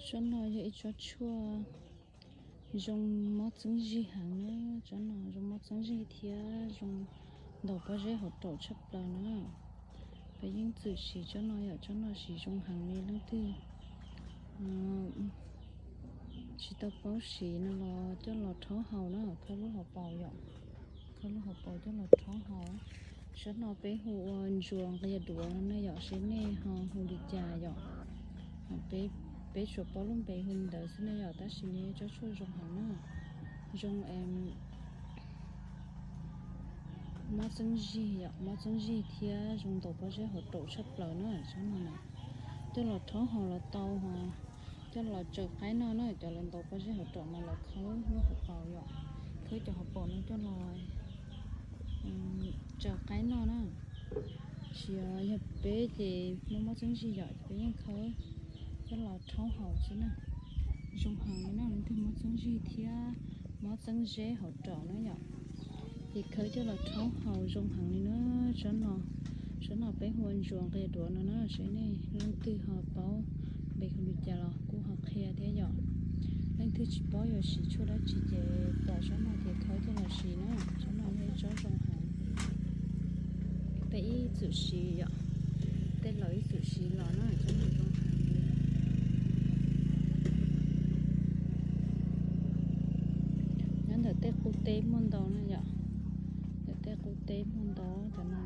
Tsob no yog ib tsob tshuaj zoo mob txeeb zig heev na. Tsob no zoo mob txeeb zig thiab zoo ntaus pob zeb hauv raum tshaj plaws na. Peb yeej txwm siv tsob no yom, tsob no siv zoo heev li. Leej twg tsis tau paub siv no los coj los rhaub haus na, khawb lub hauv paus yom, khawb lub hauv paus coj los rhaub haus. Tsob no peb hu ua ntsuas nqia duav no ne yom, seb nej ho hu li cas yom. Peb tsuas paub lub npe hu li ntawd xwb ne yom, tab sis nws yog tsob tshuaj zoo heev na, zoo mob txeeb zig yom, mob txeeb zig thiab zoo ntaus pob zeb hauv raum tshaj plaws na. Tsob no coj los rhaub haus los tau, ho coj los tsaws qaib noj na. Cov lawv ntaus pob zeb hauv raum mas lawv khawb lub hauv paus yom, khawb cov hauv paus no coj los tsaws qaib noj na. Tsis yog peb ces mob mob txeeb zig yom, peb yeej khawb coj los rhaub haus xwb na. Zoo heev li na, leej twg mob txeeb zig thiab mob txeeb zeb hauv raum na yom, ces khawb coj los rhaub haus zoo heev li na. Tsob no, tsob no peb hu ua ntsuas nqia duav no na, seb nej leej twg ho paub npe hu li cas los kuj ho qhia thiab yom. Leej twg tsis paub yuav siv tshuaj dab tsi ces pom tsob no ces khawb coj los siv na. Tsob no yog ib tsob zoo heev, peb ib txwm siv yom, tej laus ib txwm siv los na, tsob no zoo heev li. Nyob ntawm tej qub teb muaj ntau na yom, ntawm tej qub teb muaj ntau cov no.